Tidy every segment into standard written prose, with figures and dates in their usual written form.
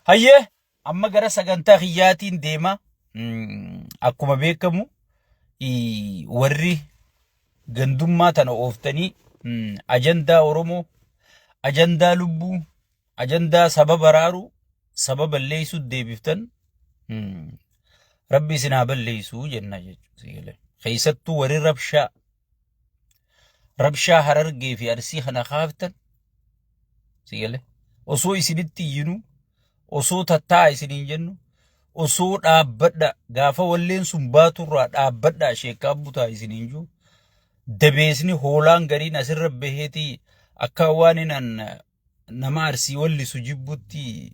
Hayyee, amma gara sagantaa kiyyaatiin deema. Akkuma beekamu warri gandummaa tana ooftanii ajandaa Oromoo, ajandaa lubbuu, ajandaa saba baraaruu, saba balleessuu deebiftan rabbi isin haa balleessuu jenna jechuudha. Keessattuu warri rabshaa Harargee fi Arsii kana kaaftan si galee osoo isinitti iyyinu, osoo tattaa isiniin jennu, osoo dhaabbadha gaafa walleen sun baaturraa dhaabbadha sheekkaa butaa isiniin jiru dabeesni hoolaan gariin asirra baheetii akka waan inaan nama Arsii wallisu jibbutti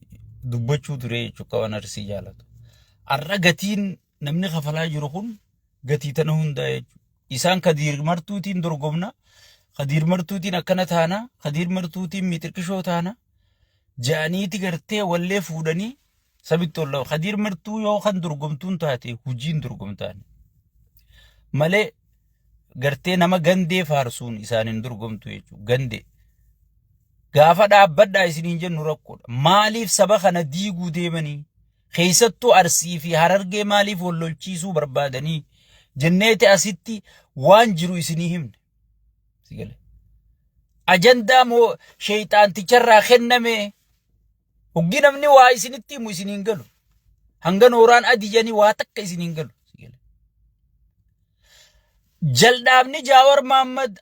dubbachuu ture jechuudha akka waan Arsii jaalatu. Har'a gatiin namni kafalaa jiru kun gatii tana hundaa jechuudha. Isaan Kadiir Martuutiin dorgomna, Kadiir Martuutiin akkana taana, Kadiir Martuutiin miixirqishoo taana ja'aniiti gartee wallee fuudhanii sabitti ol Kadiir Martuu yoo kan dorgomtuun taate hujiin dorgomtaan malee gartee nama gandee faarsuun isaan hin dorgomtu jechuudha. Gandee. Gaafa dhaabbadhaa isiniin jennu rakkoodha. Maaliif saba kana diiguu deemanii? Keessattuu Arsii fi Harargee maaliif wal lolchiisuu barbaadanii? Jenneeti asitti waan jiru isinii himne. Si galee. Ajandaa moo sheeyxaanticharraa kenname? Hoggi namni waa isinitti himu isiniin galu. Hanga nooraan adii jedhanii waa takka isiniin galu. Si galee. Jaldhaabni Jaawar Mahaammad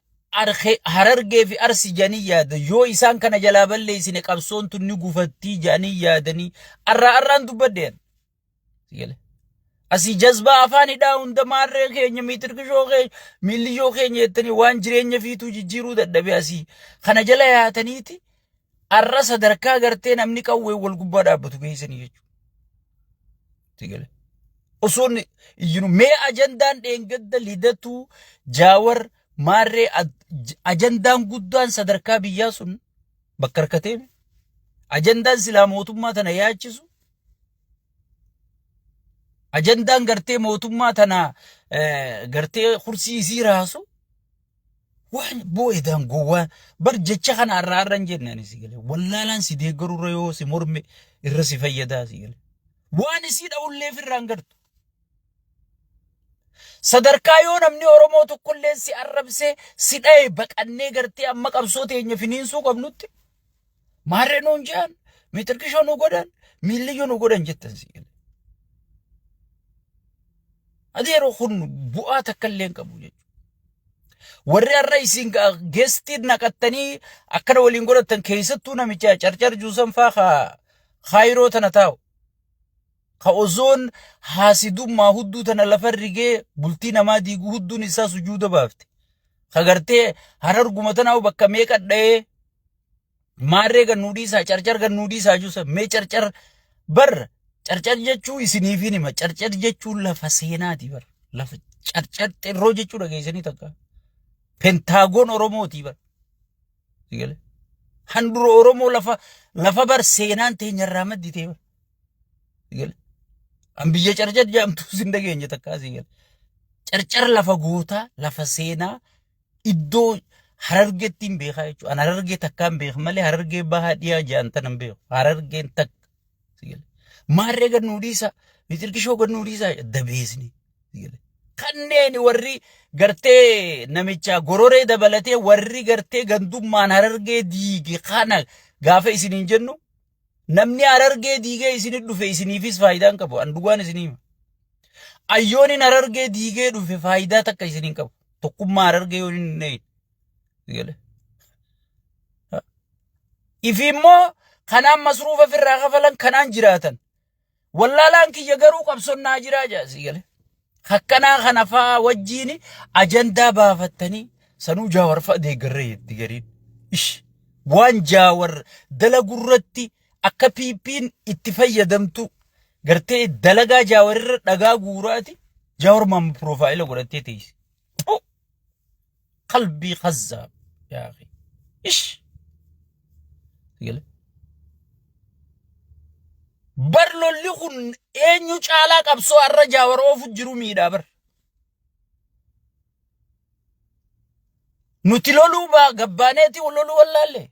Harargee fi Arsi jedhanii yaada. Yoo isaan kana jalaa balleessine qabsoon tun ni gufattii jedhanii yaadanii arraa arraan dubbadheen. Asii jazbaa afaan hidhaa hunda maarree keenya miitirkishoo keenya miillishoo keenya jettanii waan jireenya fiituu jijjiiruu dadhabe asii kana jala yaataniiti arra sadarkaa gartee namni qawwee wal gubbaa dhaabbatu geessanii jechuudha. Sigale. Osoo inni iyyinu mee ajandaan dheengadda Lidatuu Jaawar maarree ajandaan guddaan sadarkaa biyyaa sun bakka harkatee ajandaan silaa mootummaa tana yaachisu ajandaan gartee mootummaa tana gartee kursii isii raasu waan boo'edaan gowwaa bar jecha kana irraa irra hin jenne ani si galee wallaalaan si deeggaru irra yoo si morme irra si fayyadaa si galee waan isii dha'ullee irraa hin gartu. Sadarkaa yoo namni Oromoo tokkollee si arrabsee si dha'e baqannee gartee amma qabsoo teenya finiinsuu qabnutti maarree nuun je'an miixirqishoo nu godhan miilliyyuu nu godhan jettan si galee. Adeeroo kun bu'aa takka illee hin qabu jechuudha. Warri har'a isin geestii naqattanii akkana waliin godhattan keessattuu namicha carcar juusan faa ka kaayiroo tana taa'u. Ka osoon haasidummaa hudduu tana lafa rigee bultii namaa diigu hudduun isaa sujuuda baafte. Ka gartee hararguma tanaa bakka meeqa dha'ee Maarree gad nuu dhiisaa, carcar gad nuu dhiisaa juusa. Mee carcar bar carcar jechuu isiniifin hima. Carcar jechuun lafa seenaati bar. Lafa carcar xirroo jechuu dhageessanii takka. Pentaagoon Oromooti bar. Sigale. Handura Oromoo lafa bar seenaan teenyarraa madditee bar. Sigale. An biyya carcar jedhamtu sin dhageenye takkaa sigale. Carcar lafa gootaa, lafa seenaa, iddoo Harargeetti hin beekaa jechuudha. An Harargee takka hin beeku malee Harargee bahaa dhiyaa jedhan tana hin beeku. Harargeen takka. Maarree gad nuu dhiisa. Mixirkishoo gad nuu dhiisa. Dabeesni. Kanneen warri gartee namicha gororee dabalatee warri gartee gandummaan Harargee diige kana gaafa isiniin jennu namni Harargee diigee isinit dhufe isiniifis faayidaa hin qabu. An dhugaan isinii hima. Ayyooniin Harargee diigee dhufe faayidaa takka isiniin qabu. Tokkummaa Harargee yoo hin eegne. Ifi immoo kanaan masruufa ofirraa kafalan kanaan jiraatan. Wallaalaan kiyya garuu qabsoon naa jiraa jaa sii gale. Akkanaa kana fa'aa wajjiin ajandaa baafattanii sanuu Jaawar fa'a deeggarree jetti gariin. Ish waan Jaawar dalagurratti akka PP'n itti fayyadamtu gartee dalagaa Jaawar irra dhagaa guuraati Jaawar maamma piroofaayila godhattee teessi. Qalbii kazzaab yaa akhi. Ish. Gale. Bar lolli kun eenyu caalaa qabsoo har'a Jaawar oofu jiru miidhaa bar. Nuti loluu gabbaaneeti loluu wallaalle.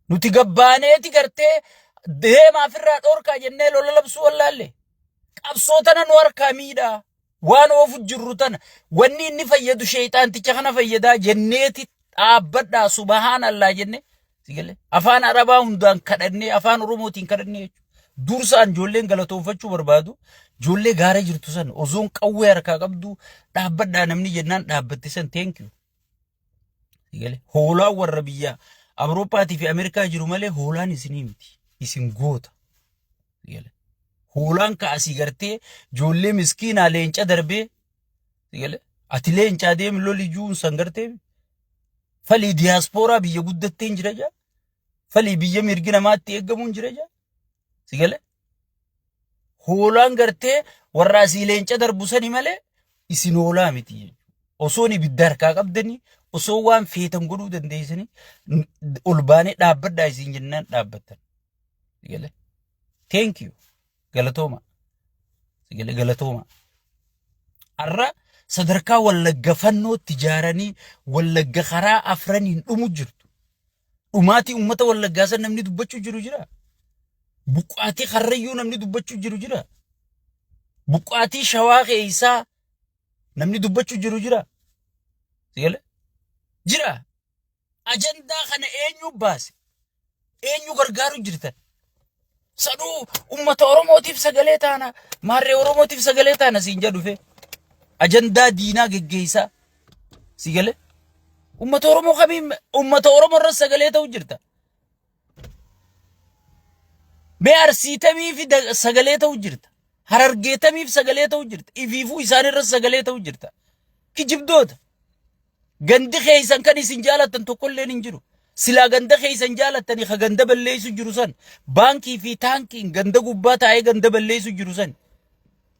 Nuti gabbaaneeti gartee Deemaa ofirraa dhoorkaa jennee lola labsuu wallaalle. Qabsoo tana nu harkaa miidhaa. Waan oofu jirru tana wanni inni fayyadu sheeyxaanticha kana fayyadaa jenneeti dhaabbadhaa subahaan Allah jenne si galee afaan Arabaa hundaan kadhannee afaan Oromootiin kadhannee jechuudha. Dursaan ijoolleen galatoonfachuu barbaadu ijoollee gaara jirtu san osoon qawwee harkaa qabdu dhaabbadhaa namni jennaan dhaabbatte san thank you. Si galee hoolaan warra biyya Awurooppaatii fi Ameerikaa jiru malee hoolaan isinii miti. Isin goota. Si galee hoolaan ka asii gartee ijoollee miskiinaa leenca darbee si galee ati leencaa deemi loli juun san gartee falii diyaaspooraa biyya guddattee hin jira jaa. Falii biyya mirgi namaatti eegamu hin jira jaa. Si galee hoolaan gartee warra asii leenca darbu sani malee isin hoolaa miti jechuudha. Osoon ibidda harkaa qabdanii osoo waan feetan godhuu dandeessanii ol baanee dhaabbadhaa isin jennaan dhaabbattan. Si galee thank you galatooma. Si galee galatooma. Har'a sadarkaa Wallagga fannootti ijaaranii Wallagga karaa afraniin dhumu jirtu. Dhumaatii uummata Wallaggaa san namni dubbachuu jiru jira. Buqqaatii Karrayyuu namni dubbachuu jiru jira. Buqqaatii Shawaa keessaa namni dubbachuu jiru jira. Si galee? Jira. Ajandaa kana eenyu baase? Eenyu gargaaru jirtan? Sanuu uummata Oromootiif sagalee taana, maarree Oromootiif sagalee taana siin jedhu dhufe. Ajandaa diinaa geggeessaa. Si galee? Uummata Oromoo kamiin uummata Oromoo irra sagalee ta'u jirta? Mee Arsiitamiif sagalee ta'u jirta? Harargeetamiif sagalee ta'u jirta? Ifiifuu isaan irra sagalee ta'u jirta? Kijibdoota. Gandi keessan kan isin jaalattan tokkolleen hin jiru. Silaa ganda keessan jaalattanii ka ganda balleessu jiru san baankii fi taankiin ganda gubbaa taa'ee ganda balleessu jiru san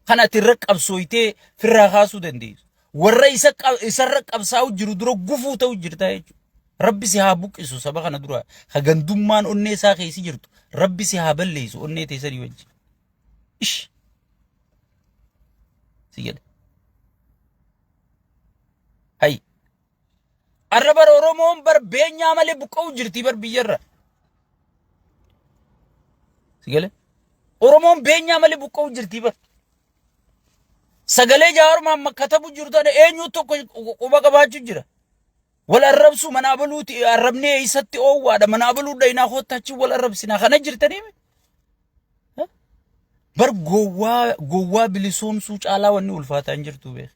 kan ati irra qabsooytee firraa kaasuu dandeessu. Warra isa isarra qabsaa'u jiru dura gufuu ta'u jirta jechuudha. Rabbi si haa buqqisu saba kana dura ka gandummaan onnee isaa keessi jirtu Rabbi si haa balleessu onnee teessanii wajji. Ish. Si jedhe. Hay. Arra bar Oromoon bar beenyaa malee buqqa'u jirti bar biyyarra. Si galee? Oromoon beenyaa malee buqqa'u jirti bar. Sagalee jaarumaan makkatabu jiru tana eenyu tokko quba qabaachuu jira. Wal arrabsuu manaa baluuti arrabnee eessatti oowwaadha manaa baluu dhayinaa koottaa achi wal arrabsinaa kana jirtanii. Bar gowwaa gowwaa bilisoomsuu caalaa wanni ulfaataa hin jirtu beek.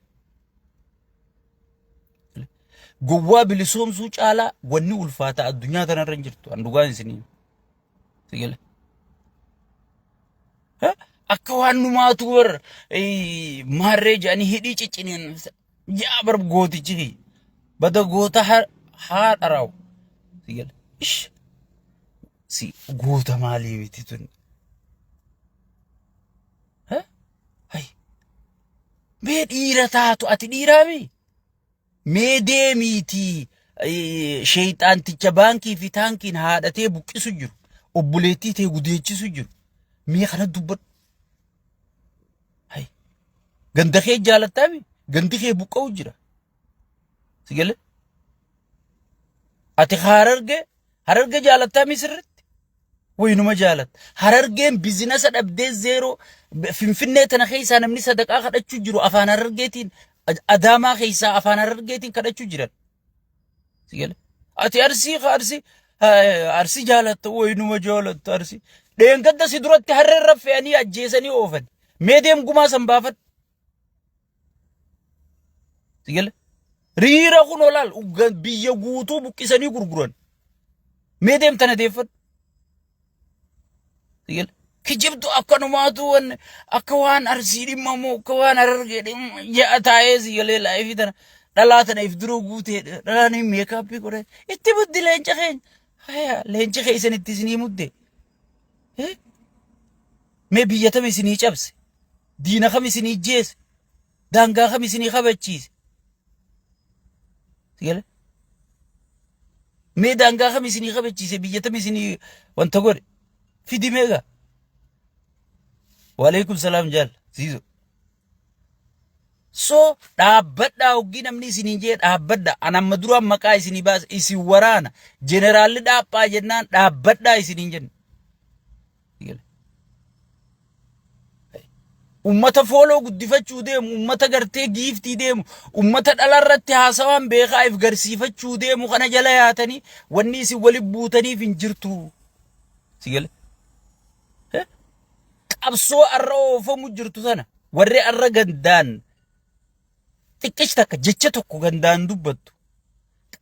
Gowwaa bilisoomsuu caalaa wanni ulfaataa addunyaa tanarra hin jirtu. An dhugaan isinii. Si gale. Akka waan numaatu bar maarree jedhanii hidhii ciccineen yaa bar gootichi kiyya. Bada goota haa dharaawu. Si gale. Ish. Si goota maalii miti tun. Hay. Mee dhiira taatu ati dhiiraami? Mee deemiitii sheeyxaanticha baankii fi taankiin haadhatee buqqisu jiru. Obboleettii tee gudeechisu jiru. Mee kana dubbadhu. Hay. Ganda kee jaalattaami? Gandi kee buqqa'u jira. Si galee? Ati hararge hararge jaalattaami sirritti? Waynuma jaalatta. Harargeen bizinasa dhabdee zeeroo Finfinnee tana keessaa namni sadaqaa kadhachuu jiru afaan Harargeetiin Adaamaa keessaa afaan Harargeetiin kadhachuu jiran. Si galee? Ati Arsii ka Arsii Arsii jaalatta waynuma jaalatta Arsii. Dheengadda si duratti harree irra fe'anii ajjeesanii oofan. Mee deem gumaa san baafadhu. Si gale? Riira kun olaal biyya guutuu buqqisanii gurguran. Mee deem tana deeffadhu. Si gale? Kijibdu akkanumaatu wan akka waan Arsii dhimmamu akka waan Harargee dhimma ja'a taa'ee si galee laayifii tana dhalaa tana if dura guutee dhalaan meekaappii godhe itti muddi leenca keenya. Haya leenci keessan itti isinii mudde. Mee biyya tam isinii cabse? Diina kam isinii jeese? Daangaa kam isinii kabachiise? Sigale? Mee daangaa kam isinii kabachiise? Biyya tam isinii wanta godhe? Fidi meeqa? Waalaikum salaam jaal. Siizo. So dhaabbadhaa hoggii namni isiniin jee dhaabbadha. An amma duraan maqaa isinii baasa isin waraana. Jeneraalli dhaaphaa jennaan dhaabbadhaa isiniin jenna. Ummata follow guddifachuu deemu, ummata gartee giiftii deemu, ummata dhalarratti haasawaan beekaa if garsiifachuu deemu kana jala yaatanii wanni isin wali buutaniif hin jirtu. Si gale? Qabsoo arra oofamu jirtu tana warri arra gandaan xiqqesh takka jecha tokko gandaan dubbattu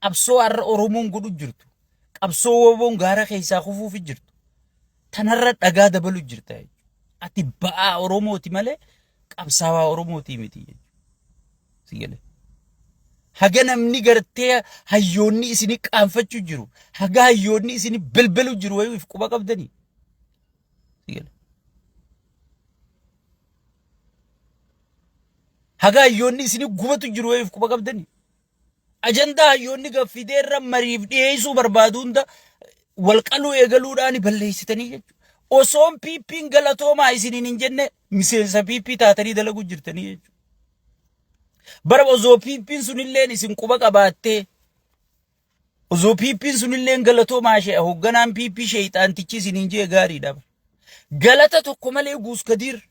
qabsoo arra Oromoon godhu jirtu qabsoo woboon gaara keessaa kufuufi jirtu tanarra dhagaa dabalu jirta jechuudha. Ati ba'aa Oromooti malee qabsaawaa Oromootii miti jechuudha. Si galee. Haga namni gartee hayyoonni isini qaanfachuu jiru, haga hayyoonni isini belbelu jiru wayii if quba qabdanii. Si galee. Haga hayyoonni isini gubatu jiru wayii if quba qabdanii. Ajandaa hayyoonni gaffidee irra mariif dhiyeessuu barbaadu hunda walqaluu eegaluudhaan balleessitanii jechuudha. Osoon PP'n galatoomaa isiniin hin jenne miseensa PP taatanii dalaguu jirtanii jechuudha. Bara osoo PP'n sunilleen isin quba qabaattee osoo PP'n sunilleen galatoomaa ishee hoogganaan PP sheexaantichi isiniin jee gaariidha. Galata tokko malee Guuskadiir.